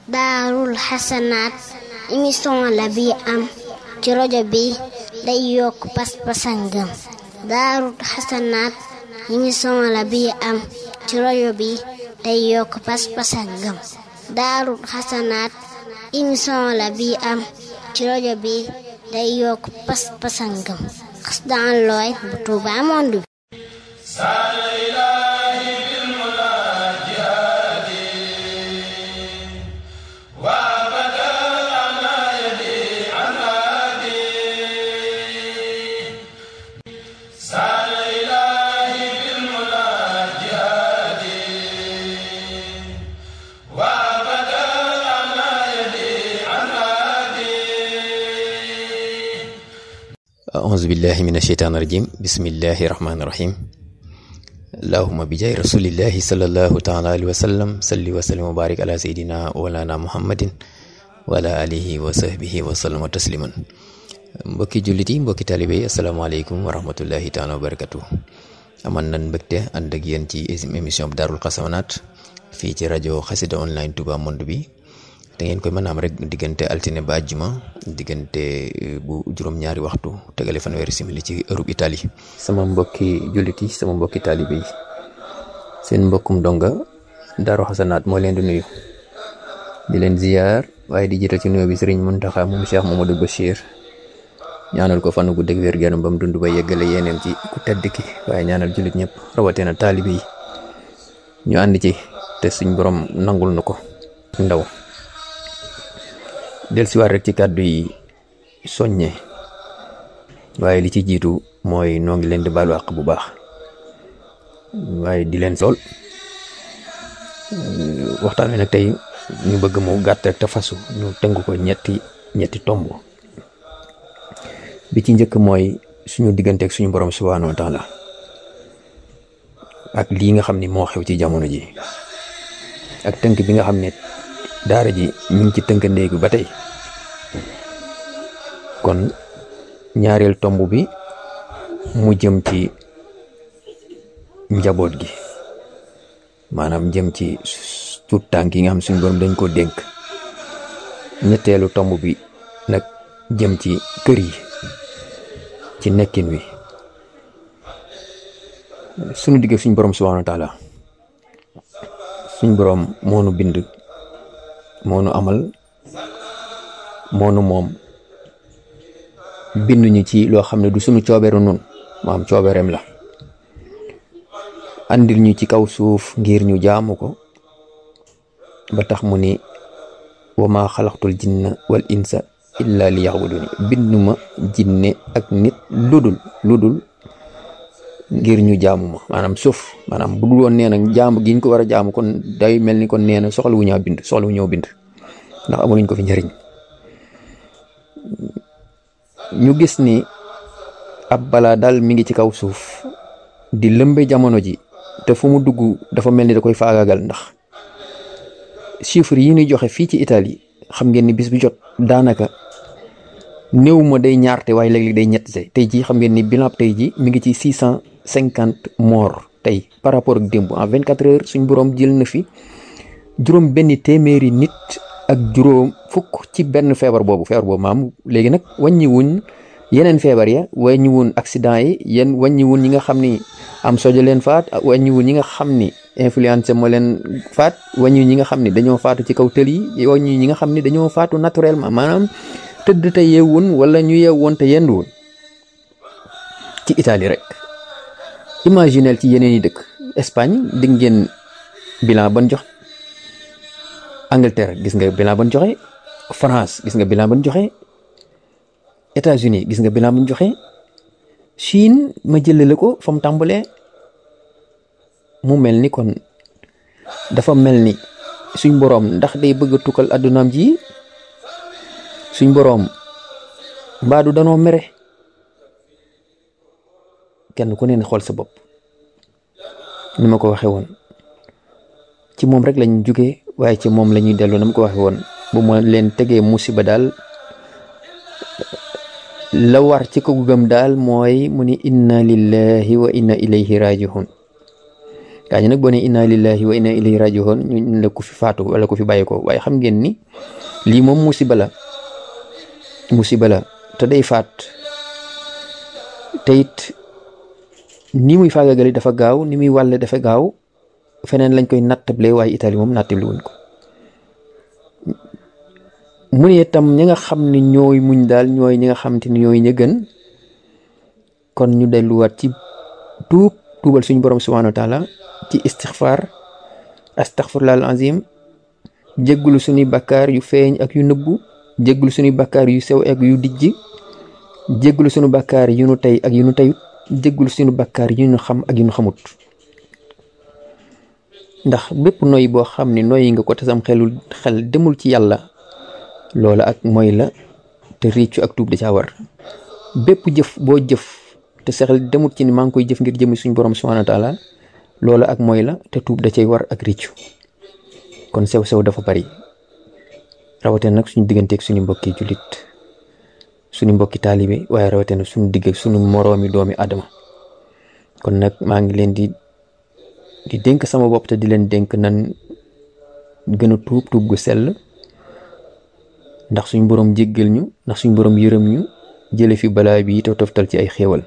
daarul xasanaat émission la bi am ci rajo bi day yokk pas-pasam ngëm. daarul xasanaat émission la bi am ci rajo bi day yokk pas-pasam ngëm. daarul xasanaat émission la bi am ci rajo bi day yokk pas-pasam ngëm. Xassida Looy bu Tuuba Monde bi. auzu billahi min asheytaan rajim bismillahi rahmaani rahim allahuma bi jaay rasulillahi sallallahu taala alayhi wa sallam salli wa sallim wa barik ala sayidina walana muhammadin wa ala alihi wa sahbihi wa sallam wa tasliman. mbokki jullit yi, mbokki taalibe yi, asalaamaaleykum wa rahmatullahi taala wa barakatuh. aman nan mbégte ànd ak yéen ci émission bi daarul xasanaat fii ci rajo xasida online Touba Monde bi. da ngeen koy mën a am rek diggante altine ba àjjuma diggante bu juróom-ñaari waxtu tegale fanweeri simili ci Europe Italie. sama mbokki jullit yi, sama mbokki taalibe yi, seen mbokkum donga Daaru Xasanaat moo leen di nuyu di leen ziyaar, waaye di jiital ci nuyu bi Sëriñ Muntaxa moom Cheikh Mamadou Bachir, ñaanal ko fan gu dëgg wér gu yaram ba mu dund ba yeggale yéeneem ci ku tedd ki, waaye ñaanal jullit ñëpp rawatina taalibe yi ñu ànd ci te suñ borom nangul na ko ndaw. del siwaat rek ci kàddu yi soññe, waaye li ci jiitu mooy noo ngi leen di baalu àq bu baax, waaye di leen sol waxtaan wi nag tey ñu bëgg mu gàtt rek te fasu ñu tënk ko ñetti tomb. bi ci njëkk mooy suñu digganteeg suñu borom subhaanahu wa taala ak lii nga xam ni moo xew ci jamono ji, ak tënk bi nga xam ne daara ji ñu ngi ci tënk ndéegu ba tey. kon ñaareel tomb bi mu jëm ci njaboot gi, maanaam jëm ci tuut tànk yi nga xam suñu borom dañ ko dénk. ñetteelu tomb bi nag jëm ci kër yi, ci nekkin wi suñu digg suñu borom subhaanahu wa taala. suñu borom moo nu bind, moo nu amal, moo nu moom, binduñu ci loo xam ne du suñu coobeeru nun, maam coobeereem la. andil ñu ci kaw suuf ngir ñu jaamu ko, ba tax mu ni wa maa xalaqtul jinna wal insa illa li yaxbuduni, binduma jinne ak nit ludul ngir ñu jaamu ma, maanaam suuf, maanaam bu dul woon nee na jaamu gi ñu ko war a jaamu kon day mel ni kon nee na soxla wu ñoo bind ndax amuluñ ko fi njëriñ. ñu gis ni ab balaa daal mi ngi ci kaw suuf di lëmbe jamono ji, te fu mu dugg dafa mel ni da koy faagaagal. ndax chiffre yi ñuy joxe fii ci Italie xam ngeen ni bis bu jot daanaka néew ma day ñaarte, waaye léeg-léeg day ñett tey jii xam ngeen ni bilan tey ji mi ngi ci 650 morts tey par rapport ak démb. en 24 heures suñ borom jël na fi juróom benn téeméeri nit ak juróom fukk ci benn feebar boobu maam. léegi nag wàññiwuñ yeneen feebar ya, wàññiwuñ accident yi, wàññiwuñ ñi nga xam ni am sojo leen faat, wàññiwuñ ñi nga xam ni influenza moo leen faat, wàññiwuñ ñi nga xam ni dañoo faatu ci kaw tël yi, wàññiwuñ ñi nga xam ni dañoo faatu naturellement, maanaam tëdd te yeewun wala ñu yeewoon te yenduwun. ci Italie rek imaginel ci yeneen yi dëkk. Espagne dig ngeen bilan ban jox, Angleterre gis nga bilan ban joxe, France gis nga bilan ban joxe, États-Unis gis nga bilan ban joxe, Chine ma jëlale ko fa mu tàmbalee. mu mel ni kon dafa mel ni suñ boroom ndax day bëgg a tukkal addunaam ji, suñ boroom mbaadu danoo mere. kenn ku ne xool sa bopp. ni ma ko waxee woon, ci moom rek lañ jóge, waaye ci moom la ñuy delloo. na ma ko waxee woon, bu ma leen tegee musiba daal la war ci ko gëm daal mooy mu ni inna lillahi wa inna ilayhi raji'un. gaa ñi nag boo ne inna lillahi wa inna ilayhi raji'un ñu la ko fi faatu wala ko fi bàyyi ko, waaye xam ngeen ni lii moom musiba la te day faat te it ni muy faagagali dafa gaaw, ni muy wàlle dafa gaaw. feneen lañ koy nattable waaye Italie moom nattable wuñ ko. mu ne itam ñi nga xam ne ñooy muñ daal ñooy ñi nga xam te ni ñooy ña gën. kon ñu delluwaat ci tuubal suñu borom subhanahu wa taala ci istixfaar, astaxfirullah al azim, jéggulu suñuy bakkaar yu feeñ ak yu nëbbu, jéggulu suñuy bakkaar yu sew ak yu dijj, jéggulu suñu bakkaar yu nu tey ak yu nu teyut, jéggulu suñu bakkaar yu ñu xam ak yu nu xamut. ndax bépp noy boo xam ne noy nga ko te sam xel demul ci yàlla, loola ak mooy la te réccu ak tuub da caa war. bépp jëf boo jëf te sexel demul ci ni maa ngi koy jëf ngir jëmi suñu borom subhanahu wa taala, loola ak mooy la te tuub da cay war ak réccu. kon sew-sew dafa bari, rawatina nag suñu digganteeg suñu mbokki jullit, suñu mbokki taalibe, waaye rawatina suñu digg ak suñu moroomi doomi adama. kon nag maa ngi leen di dénk sama bopp te di leen dénk nan gën a tuub gu sell, ndax suñu borom jéggal ñu, ndax suñu borom yërëm ñu, jële fi balaa bi te toftal ci ay xéewal.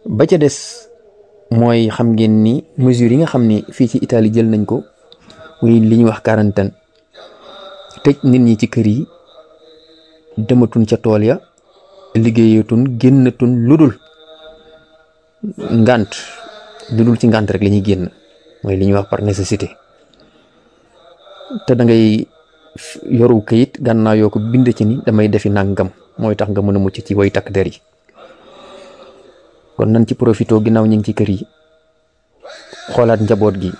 ba ca des mooy xam ngeen ni mesures yi nga xam ni fii ci Italie jël nañ ko, muy li ñuy wax quarantaine, tëj nit ñi ci kër yi, dematun ca tool ya, liggéeyatun, génnatun ludul ngànt, ludul ci ngànt rek la ñuy génn, mooy li ñuy wax par nécessité. te da ngay yoru kayit gànnaaw yoo ko bind ci ni damay defi nangam, mooy tax nga mën a mucc ci way takk der yi. kon nañ ci profité ginnaaw ñu ngi ci kër yi, xoolaat njaboot gi,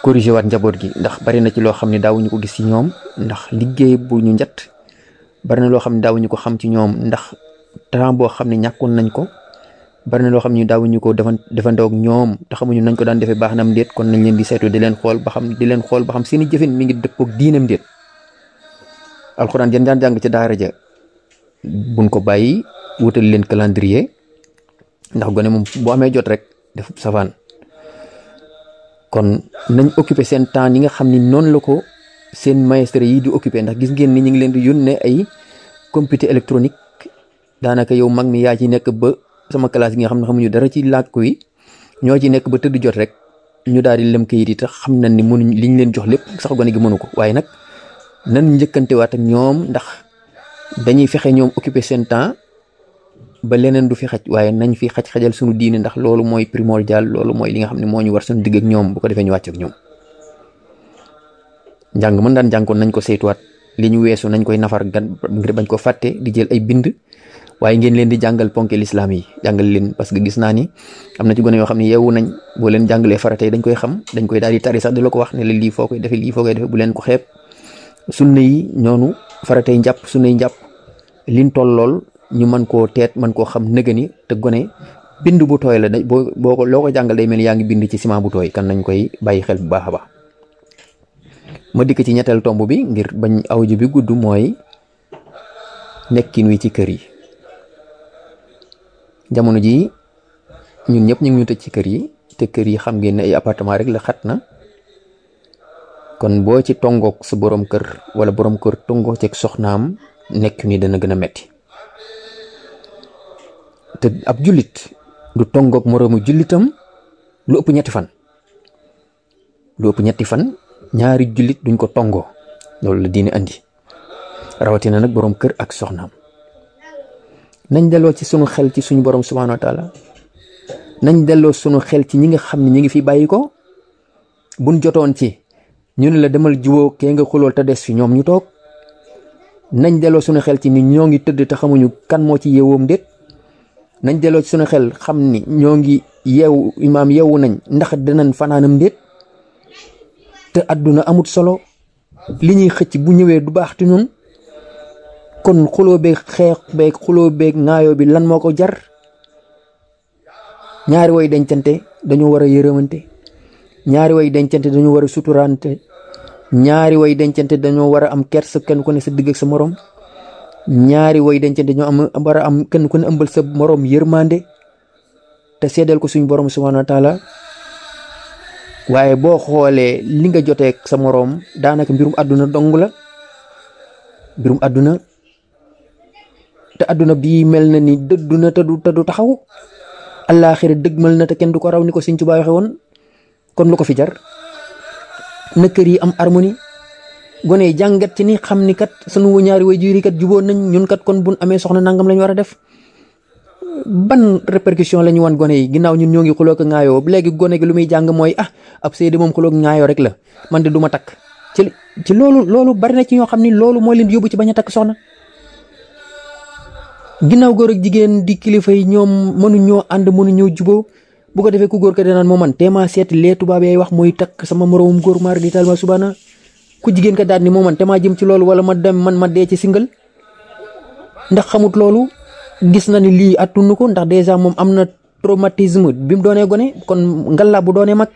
corrigé waat njaboot gi, ndax bari na ci loo xam ne daawuñu ko gis ci ñoom ndax liggéey bu ñu njat, bari na loo xam ne daawuñu ko xam ci ñoom ndax temps boo xam ne ñàkkoon nañ ko, bari na loo xam ne daawuñu ko defandoog ñoom te xamuñu nañ ko daan defee baax nam déet. kon nañ leen di seetu di leen xool ba xam seeni jëfin mi ngi dëppoog diinam déet. alxuraan jan daan jàng ci daara ja buñ ko bàyyi, wutal leen calendrier, ndax gone moom boo amee jot rek def safaan. kon nañ occupé seen temps yi nga xam ni noonu la ko seen maestre yi di occupé, ndax gis ngeen ni ñu ngi leen di yónnee ay computer électronique. daanaka yow mag mi yaa ci nekk ba sama classe gi nga xam ne xamuñu dara ci làkk wi, ñoo ci nekk ba tëdd jot rek ñu daal di lem kayit yi te xam nañ ni mënuñ liñ leen jox lépp sax gone gi mënu ko. waaye nag nan njëkkantewaat ak ñoom, ndax dañuy fexe ñoom occupé seen temps ba leneen du fi xaj, waaye nañ fi xajal suñu diine, ndax loolu mooy primordial, loolu mooy li nga xam ne moo ñu war suñu digg ak ñoom. bu ko defee ñu wàcc ak ñoom. njàng mën daan jànkoon nañ ko saytuwaat, li ñu weesu nañ koy nafar ngir bañ ko fàtte, di jël ay bind, waaye ngeen leen di jàngal ponk lislaam yi, jàngal leen, parce que gis naa ni am na ci gone yoo xam ne yeewu nañ, boo leen jàngalee farata yi dañ koy xam, dañ koy daal di tari sax di la ko wax ne la lii foo koy defee, lii foo koy defee, bu leen ko xeeb. sunna yi ñoonu, farata yi njàpp, sunna yi njàpp, liñ tollool ñu mën koo teet, mën koo xam nëgëni. te gone bind bu tooy la, boo loo ko jàngal day mel yaa ngi bind ci ciment bu tooy. kan nañ koy bàyyi xel bu baax a baax. ma dikk ci ñetteel tomb bi ngir bañ awju bi gudd, mooy nekkin wi ci kër yi. jamono ji ñun ñëpp ñu ngi ñu tëj ci kër yi, te kër yi xam ngeen ne ay appartement rek la, xat na. kon boo ci tongook sa borom kër wala borom kër tongoo ceeg soxnaam, nekk ni dana gën a metti. te ab jullit du tongook moroomu jullitam lu ëpp ñetti fan. ñaari jullit duñ ko tongoo, loolu la diine andi, rawatina nag borom kër ak soxnaam. nañ delloo ci sunu xel ci suñu borom subhanahu wa taala, nañ delloo sunu xel ci ñi nga xam ne ñi ngi fi bàyyi ko. buñ jotoon ci ñu ne la demal jiwoo kee nga xulool te des fi, ñoom ñu toog. nañ delloo sunu xel ci ni ñoo ngi tëdd te xamuñu kan moo ci yeewoom déet. nañ delloo ci sunu xel xam ni ñoo ngi yeewu, imaam yeewu nañ, ndax danañ fanaanam déet. te àdduna amut solo, li ñuy xëcc bu ñëwee du baax te ñun. kon xuloo beeg xeex beeg xuloo beeg ŋaayoo bi lan moo ko jar. ñaari way dencante dañoo war a yërëmante, ñaari way dencante dañoo war a suturante, ñaari way dencante dañoo war a am kersa kenn ku ne sa digg ak sa morom, ñaari way dencante dañoo war a am kenn ku ne ëmbal sa morom yërmande. te seedeel ko suñ borom subhanahu wa taala. waaye boo xoolee li nga joteeg sa moroom daanaka mbirum àdduna dong la, mbirum àdduna, te àdduna bii mel na ni dëddu na te du taxaw. àllaaxira dëgmal na te kenn du ko raw ni ko Sëñ Tuubaa waxe woon. kon lu ko fi jar na kër yi am harmonie, gone yi jàngat ci ni xam ni kat sunu ñaari waajur yi kat jubóon nañ, ñun kat kon buñ amee soxna nangam lañ war a def. ban répercussion la ñu wan gone yi ginnaaw ñun ñoo ngi xuloo ko ŋaayoo léegi gone gi lu muy jàng mooy ab séede moom xuloo ŋaayoo rek la, man de du ma takk ci loolu bari na ci ñoo xam ni loolu moo leen yóbbu ci bañ a takk soxna. ginnaaw góor ak jigéen di kilifa yi ñoom mënuñoo ànd mënuñoo juboo, bu ko defee ku góor ka danaan moo man teema seeti lee tubaab yaay wax mooy takk sama moroomum góor maar di talma subana, ku jigéen ka daal ni moo man teema jëm ci loolu wala ma dem man ma dee ci singal. ndax xamut loolu, gis na ni lii attunu ko, ndax dèjà moom am na traumatisme bi mu doonee gone, kon ngalla bu doonee mag.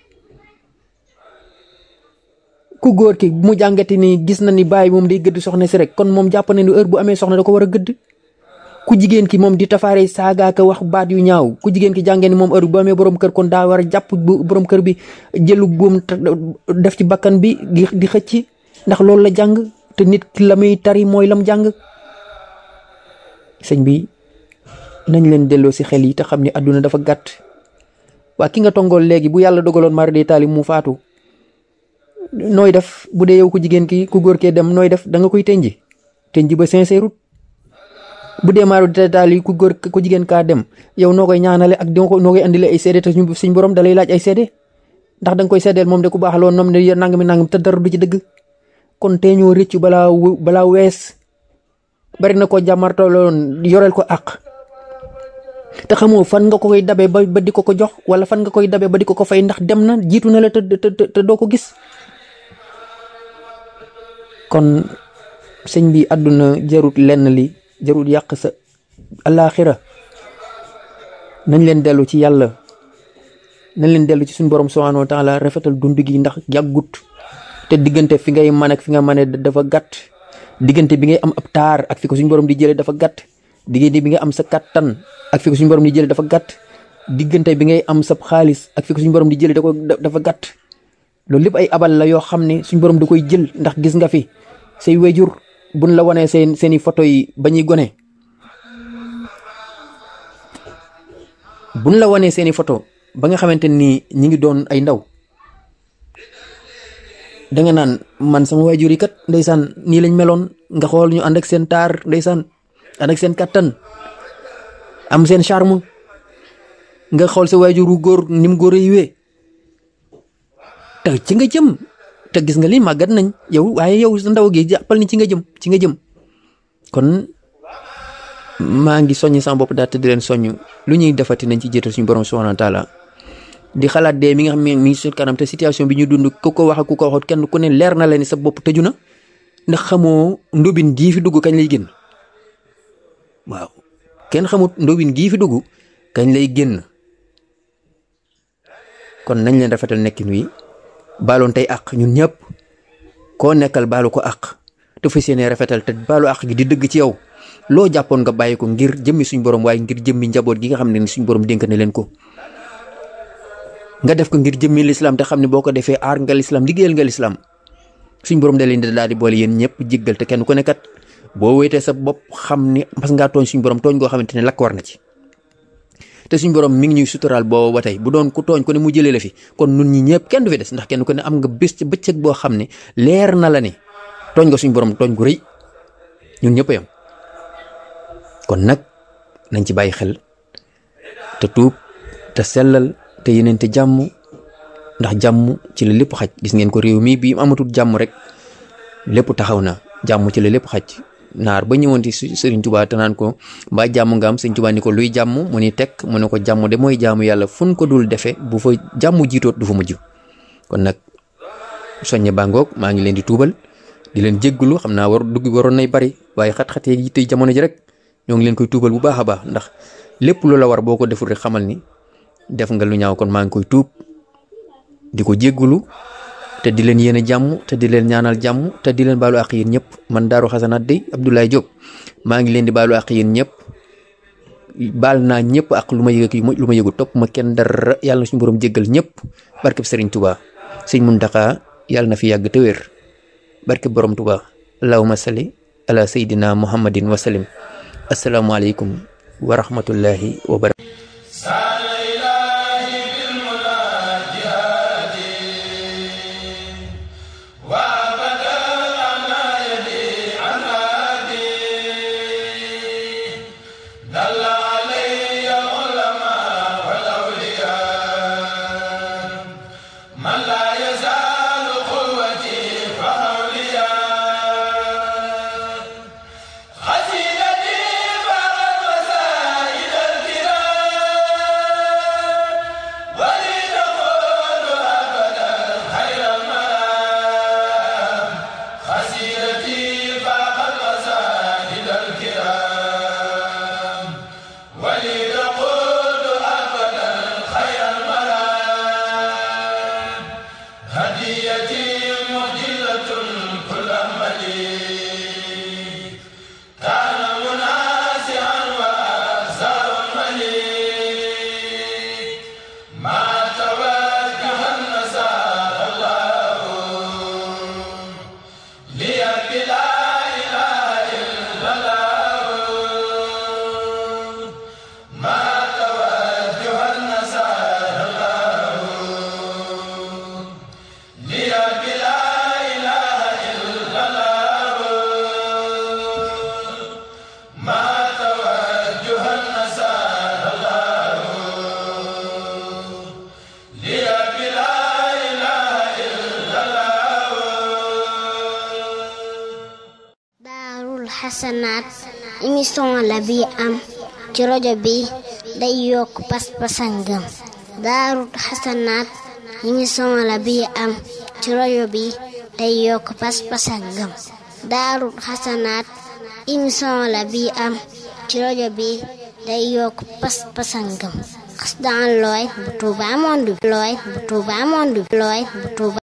ku góor ki mu jàngati ni gis na ni bàyyi moom day gëdd soxna si rek, kon moom jàpp na ni heure bu amee soxna da ko war a gëdd. ku jigéen ki moom di tafaare saagaaka wax baat yu ñaaw, ku jigéen ki jàngee ni moom heure bu amee borom kër kon daa war a jàpp borom kër bi jëlu buum def ci bakkan bi di xëcc, ndax loolu la jàng, te nit ki la muy tari mooy lam jàng. sëñ bi nañ leen delloo si xel yi te xam ni àdduna dafa gàtt. waa ki nga tongool léegi bu yàlla dogaloon mara day taali mu faatu, nooy def bu dee yow ku jigéen ki ku góor kee dem nooy def, da nga koy tënji ba sincère. bu dee mara day taali ku góor ku jigéen kaa dem, yow noo koy ñaanale ak noo koy andile ay seede, te suñ borom da lay laaj ay seede, ndax da nga koy seedeel moom de ku baax loon noom ne nangam te dara du ci dëgg. kon tee ñoo rëccu balaa wees. bari na ko jàmmartaloon yoreel ko àq te xamoo fan nga ko koy dabe ba di ko jox, wala fan nga koy dabe ba di ko fay, ndax dem na jiitu na la te doo ko gis. kon sëñ bi àdduna jarut lenn li, jarut yàq sa alaaxira. nañ leen dellu ci yàlla, nañ leen dellu ci suñu borom subhaanahu wa taala, rafetal dund gi ndax yàggut, te diggante fi ngay mën ak fi nga mane dafa gàtt. diggante bi ngay am ab taar ak fi ko suñu borom di jëlee dafa gàtt. diggante bi ngay am sa kattan ak fi ko suñu borom di jëlee dafa gàtt. diggante bi ngay am sa xaalis ak fi ko suñu borom di jëlee dafa gàtt. loolu lépp ay abal la yoo xam ne suñu borom da koy jël, ndax gis nga fi say wayjur buñ la wanee seeni photo yi ba ñuy gone. buñ la wanee seeni photo ba nga xamante ni ñi ngi doon ay ndaw, danga naan man sama waajur yi kat ndeysaan nii lañ meloon. nga xool ñu ànd ak seen taar ndeysaan, ànd ak seen kattan, am seen charme. nga xool sa waajuru góor ni mu góor a yiwee, te ci nga jëm, te gis nga li màggat nañ yow, waaye yow sa ndaw gi jàppal ni ci nga jëm. kon maa ngi soññ sama bopp daal te di leen soññ, lu ñuy defati nañ ci jiital suñu borom subhanahu wa taala, di xalaat dee mi nga xam ne mi ngi suñu kanam, te situation bi ñu dund ku ko wax ak ku ko waxut kenn ku ne leer na la ni sa bopp tëju na, ndax xamoo ndóbin gii fi dugg kañ lay génn. waaw kenn xamut ndóbin gii fi dugg kañ lay génn. kon nañ leen rafetal nekkin wi, baaloon tey àq ñun ñëpp, koo nekkal baalu ko àq te fas yéene rafetal, te baalu àq gi di dëgg ci yow. loo jàppoon nga bàyyi ko ngir jëmmi suñu borom, waaye ngir jëmmi njaboot gi nga xam ne ni suñu borom dénk na leen ko. nga def ko ngir jëmmi lislaam te xam ne boo ko defee aar nga lislaam, liggéeyal nga lislaam. suñ borom da leen di daal di boole yéen ñëpp jéggal, te kenn ku nekkat boo wéetee sa bopp xam ni mas ngaa tooñ suñ borom tooñ goo xamante ne lakk war na ci. te suñ borom mi ngi ñuy suturaal boobu ba tey, bu doon ku tooñ ko ne mu jëlee la fi, kon nun ñi ñëpp kenn du fi des, ndax kenn ku ne am nga bés ci bëccëg boo xam ne leer na la ne tooñ nga suñ borom tooñ gu rëy, ñun ñëpp a yam. kon nag nañ ci bàyyi xel te tuub te sellal te yeneen te jàmm, ndax jàmm ci la lépp xaj. gis ngeen ko réew mi bi amatul jàmm rek lépp taxaw na, jàmm ci la lépp xaj. naar ba ñëwoon ci Sëriñ Tuubaa te naan ko mbaa jàmm nga am, Sëriñ Tuubaa ni ko luy jàmm, mu ni tekk, mu ne ko jàmm de mooy jaamu yàlla fun ko dul defe bu fa jàmm jiitoot du fa mujj. kon nag soññe bàngoog, maa ngi leen di tuubal di leen jéggulu, xam naa waroon nay bari, waaye xat-xat yi tey jamono ji rek ñoo ngi leen koy tuubal bu baax a baax, ndax lépp lu la war boo ko deful rek xamal ni def nga lu ñaaw. kon maa ngi koy tuub di ko jéggulu, te di leen yéene jàmm, te di leen ñaanal jàmm, te di leen baalu àq yéen ñëpp. man Daaru Xasanaat dey Abdoulaye Diop maa ngi leen di baalu àq yéen ñëpp, baal naa ñëpp ak lu ma yëg ak lu ma yëgu topp ma kenn dara yàlla na suñu borom jéggal ñëpp barkeb Sëriñ Tuubaa sëñ Muntaxa yàlla na fi yàgg te wér barkeb borom Tuubaa allahumma salli ala sayyidina muhammadin wa sallim asalaamaaleykum wa rahmatullahi wa barakatuh. Xasanaat émission la bi am ci rajo bi day yokk pas-pasam ngëm. Daaru Xasanaat émission la bi am ci rajo bi day yokk pas-pasam ngëm. Daaru Xasanaat émission la bi am ci rajo bi day yokk pas-pasam ngëm. Xasdaan looy bu Tuuba monde bi looy bu Tuuba monde bi looy bu Tuuba